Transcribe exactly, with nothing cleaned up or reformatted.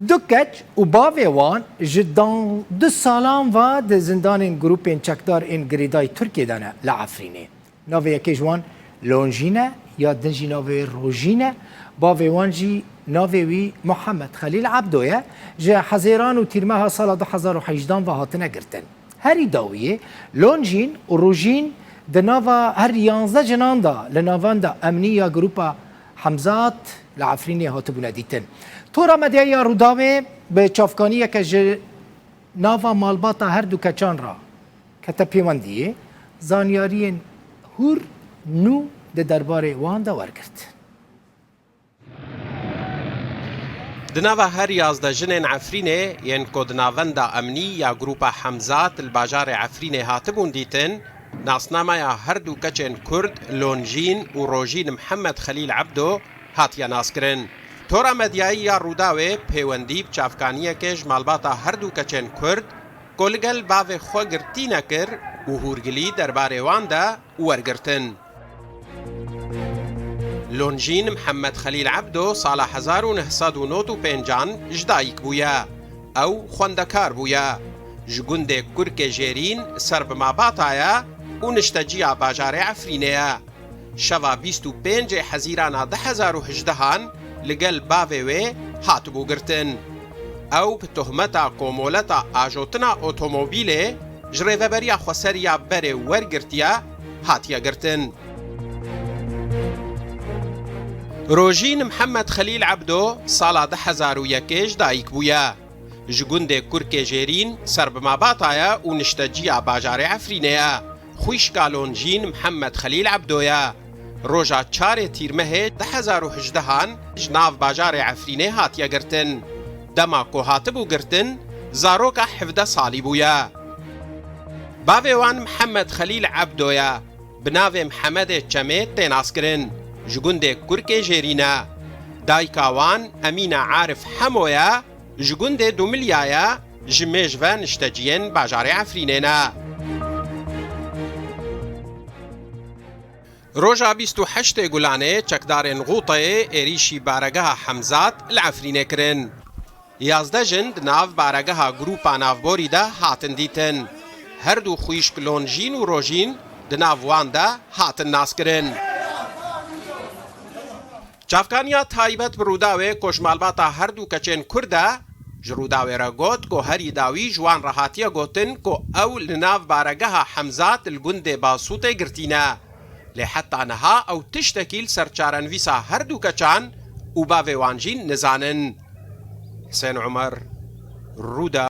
Du keç û bavê wan ji dan-, du salan ve di zindanên grûpên çekdar ên girêdayî Tirkiyê de ne li Efrînê. Navê yekê ji wan Lonjîn e, ya din jî navê wê Rojîn e. Bavê wan jî navê wî Muhammed Xelîl Ebdo ye. Ji Hezêran û Tîrmeha sala du hezar û hejdehan ve hatine girtin. Herî dawiyê, Lonjîn û Rojîn di nava her yanzdeh jinan de li navenda emnî ya grûpa Hemzat li Efrînê hatibûne dîtin. Tora medyayî ya Rûdawê bi çavkaniyeke ji nava malbata her du keçan re kete pêwendiyê, zanyariyên hûr nû di derbarê wan de wergirt. Di nava her yazdeh jinên Efrînê yên ku di navenda emnî ya grûpa Hemzat li bajarê Efrînê hatibûn dîtin, nasnameya her du keçên Kurd Lonjîn û Rojîn Mihemed Xelîl Ebdo hatiye naskirin. Tora medyayî ya Rûdawê pêwendî bi çavkaniyekê ji malbata her du keçên Kurd ku li gel bavê xwe girtî nekir û hûrgilî derbarê wan de wergirtin. Lonjîn Mihemed Xelîl Ebdo sala hezar û neh sed û nod û pêncan ji dayik bûye. Ew xwendekar bûye. Ji gundê Kurkê Jêrîn ser bi Mabata ye û nişteciya bajarê Efrînê ye. Şeva bîst û pêncê Hezîrana du hezar û hejdehan li gel bavê wê hatibû girtin. Ew bi tohmeta komoleta ajotina otomobîlê ji Rêveberiya Xweseriya berê wergirtiye, hatiye girtin. Rojîn Mihemed Xelîl Ebdo sala du hezar û yekê ji dayik bûye. Ji gundê Kurkê Jêrîn ser bi Mabata ye û nişteciya bajarê Efrînê ye. Xwîşka Lonjîn Mihemed Xelîl Ebdo ye. Roja çarê Tîrmehê du hezar û hejdehan ji nav bajarê Efrînê hatiye girtin. Dema ku hatibû girtin, zaroka hevdeh salî bûye. Bavê wan Mihemed Xelîl Ebdo ye. Bi navê Mihemedê Çemê tê naskirin. Ji gundê Kurkê Jêrîn e. Dayika wan Emîne Arif Hemo ye. Ji gundê Dumilya ye, ji mêj ve nişteciyên bajarê Efrînê ne. Roja bîst û heştê Gulanê çekdarên Xûteyê êrîşî baregeha Hemzat li Efrînê kirin. Yazdeh jin di nav baregeha grûpa navborî de hatin dîtin. Her du xwîşk Lonjîn û Rojîn di nav wan de hatin naskirin. Çavkaniya taybet bi Rûdawê ku ji malbata her du keçên Kurd e, ji Rûdawê re got ku herî dawî ji wan re hatiye gotin ku ew li nav baregeha Hemzat li gundê Basûtê girtî ne. Lê heta niha ew tiştekî li ser çarenivîsa her du keçan û bavê wan jî nizanin. Hisên Umer, Rûda.